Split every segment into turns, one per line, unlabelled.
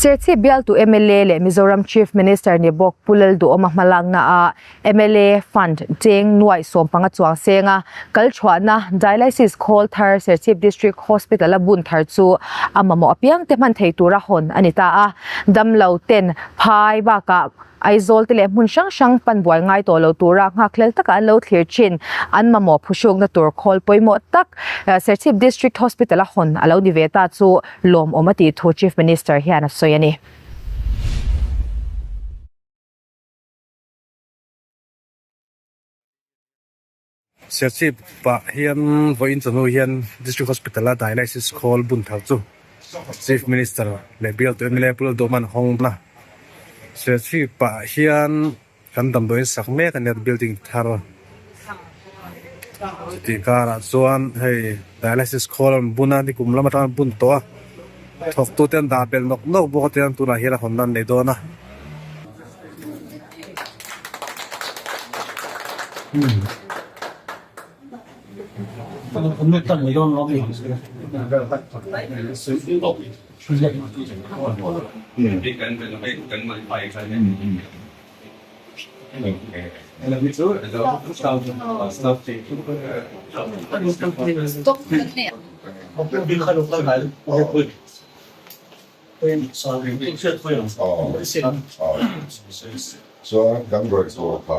Serchhip bialtu mla leh Mizoram Chief Minister ni bawk Pu Lalduhawma hmalakna ah mla Fund cheng nuaih 15 chuang senga kal chhuahna Dialysis khawl thar Serchhip District Hospital a bun thar chu a mamawh apiang te hman thei tura hawn a ni ta a, damlo ten phai bakah Aizawl te leh hmun hrang hrang pan buai ngai tawh lo tura nghakhlel taka an lo thlir thin. An mamawh phuhrukna tur khawl pawimawh tak Serchhip District Hospital a hawn a lo ni ve ta chu lawmawm a tih thu Chief Minister hian a sawi a ni.
Serchhip ah hian vawiin chawhnu hian District Hospital a Dialysis khawl bun thar chu Chief Minister leh bialtu mla Pu Lalduhman hawng a. Serchhip ah hian kan damdawiin sak mek a nia building thar chutih karah chuan hei Dialysis khawl an bun a nikum lam atang an bun tawh a thawktute an dah belh nawk nawk bawk a tiang tunah hian a hawn nan nei dawn a.
Chuan kan rawih tur kha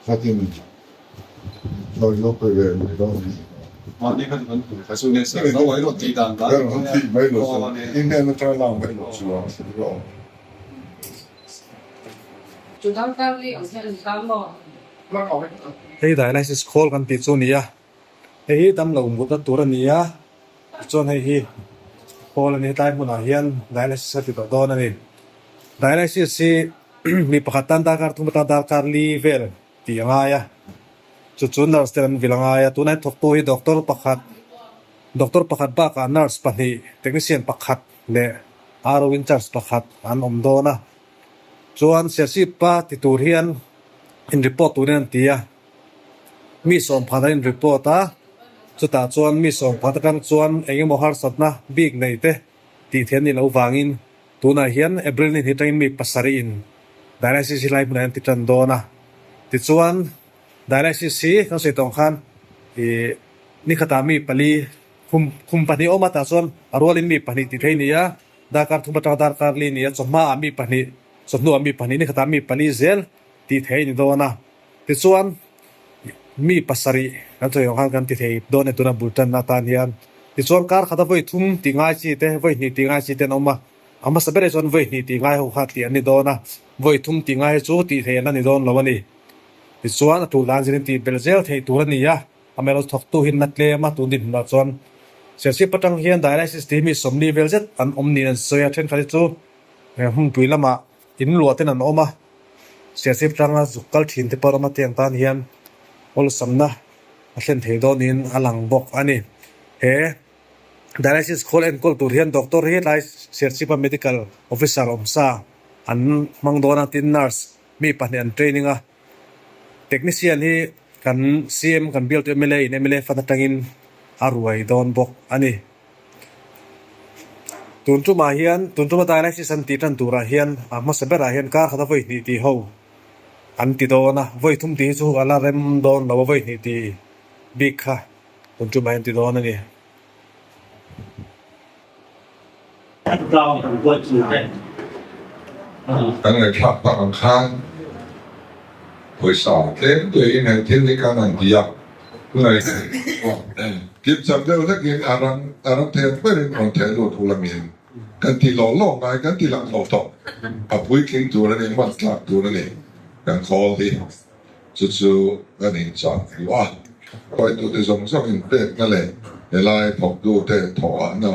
Khatin rawih lo pe ve mai dawn a ni. Mai lo chu i hnen atanga lak mai lo chuan.
Hei dialysis khawl kan tih chu a ni a. Hei hi damlo mutna tur a ni a, tichuan hei hi hall a ni tlai hmunah hian dialysis a ti tawh dawn a ni. Dialysis hi mi pakhat tan darkar thum atang darkar li vel tih a ngai a, chu chu nurse ten an vil a ngai a, tunah hian thawktu hi doctor pakhat doctor pakhat bakah nurse pahnih technician pakhat leh RO in charge pakhat an awm dawn a, chuan Serchhip-a ti tur hian in report turin an ti a. Mi sawmphat an in report a, chutah chuan mi sawmphat atang chuan eng emaw harsatna bik nei te tih theih an nih loh vangin tunah hian April ni hnih atangin mi pasarih in dialysis hi lai hmunah hian ti tan dawn a. Tichuan dialysis hi kan sawi tawng khan ih ni khatah mi pali khum khum pahnih awm a tah chuan a rualin mi pahnih ti thei a ni a, darkar thum atanga darkar li a ni a, chawhma ah mi pahnih chawhnu ah mi pahnih ni khatah mi pali zel tih theih a ni dawn a. Tichuan, mi pasarih kan sawi ang khan kan ti thei dawn e tuna bul tanna atan hian. Tichuan, kar khata vawi thum tih ngai chi te, vawi hnih tih ngai chi te an awm a. A hmasa berah chuan vawi hnih tih ngai ho kha tih an ni dawn a, vawi thum tih ngai hi chu tih theih an la ni dawn lo a ni. Tichuan, a tul dan zin in tih belh zel theih tur a ni a, amaherawhchu thawktu hi na tlem a, tun dinhmunah chuan Serchhip atang hian dialysis tih hi mi 40 vel zet an awm niin an sawi a, thenkhat hi chu hmunpui lamah in luah ten an awm a. Serchhip tlanga zuk kal thin te pawh ram atiang tan hian awlsamna a thlen thei dawnin a lang bawk a ni. He dialysis khawl enkawl tur hian doctor hi tlai Serchhipa medical officer awmsa an hmang dawn a, tin nurse mi pahnih an training a, technician hi kan CM kan bialtu mla in mla fund atangin a ruai dawn bawk a ni. Tun tumah hian tun tuma dialysis an tih tan turah hian a hmasa berah hian kar khata vawi hnih tih ho an ti dawn a, vawi thum tih hi chu a la rem dawn lo a, vawi hnih tih bik kha tun tumah hian ti dawn a ni.
Kan ngaihthlak tak ang khan pawisa tlem tuiin he thil hi kan han ti a. Kim chak deuh hlekin a ran a ran thei ang berin rawn theh lut hu lamin kan ti lawh lawh ngai kan ti lang lo tawh. A puitling tur a ni, hman tlak tur a ni kan khawl hi. Chu chu kan inchah duh a, hruaitute zawng zawng inpekna leh helai thawktute thawhahna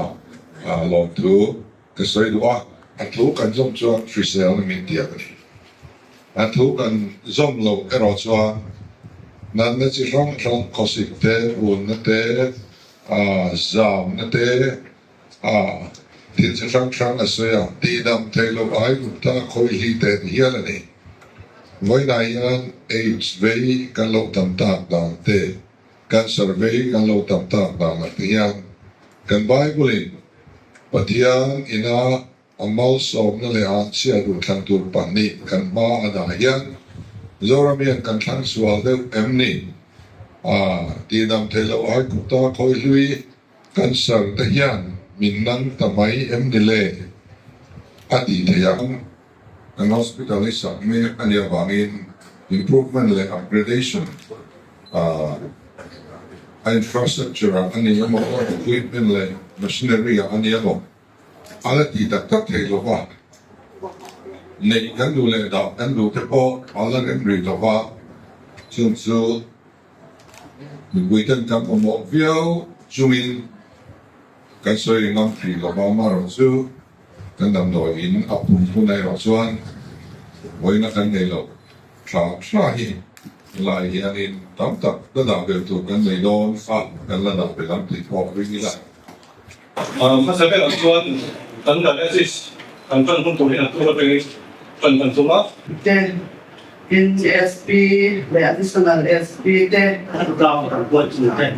lawmthu ka sawi duh a. A thu kan zawm chuan hriselna min tiak a ni. A thu kan zawm loh erawh chuan natna chi hrang hrang khawsik te, runna te, zamna te, thil chi hrang hrang a sawi a, tihdam theih loh ai Gupta khawihli te ni hial a ni. Vawiinah hian AIDS vei kan lo tam tak dan te, cancer vei kan lo tam tak dan ah te hian. Kan Bible-in Pathian ina a malsawmna leh a chhia duhthlan tur pahnih kan hma a dah hian Zoram hian kan thlang sual deuh em ni? A tihdam theih loh Aigupta khawihlui kan sar te hian min nang ta mai em ni le? A tih theih ang. Kan hospital hi sak mek a nih avangin improvement leh upgradation a infrastructure ah a ni emaw, equipment leh machinery ah a ni emaw a la tih tak tak theih lo va. Neih kan duh leh dah kan duh te pawh a la rem rih lo va, chung chu mipui ten kan mamawh viau chungin kan sawi ngam hrih lo va, amaherawhchu Kan damdawi in a pum hun erawh chuan vawiina kan nei lo tha tha hi helai hianin tam tak la dah belh tur kan nei dawn a, kan la dah belh ang tih pawh ring ila.
Hmasa berah chuan kan dialysis kan tan hun tur hi a tur atangin tan kan tum a.
Te, tin SP leh Additional SP te.
Kan tlang kan buat chu te.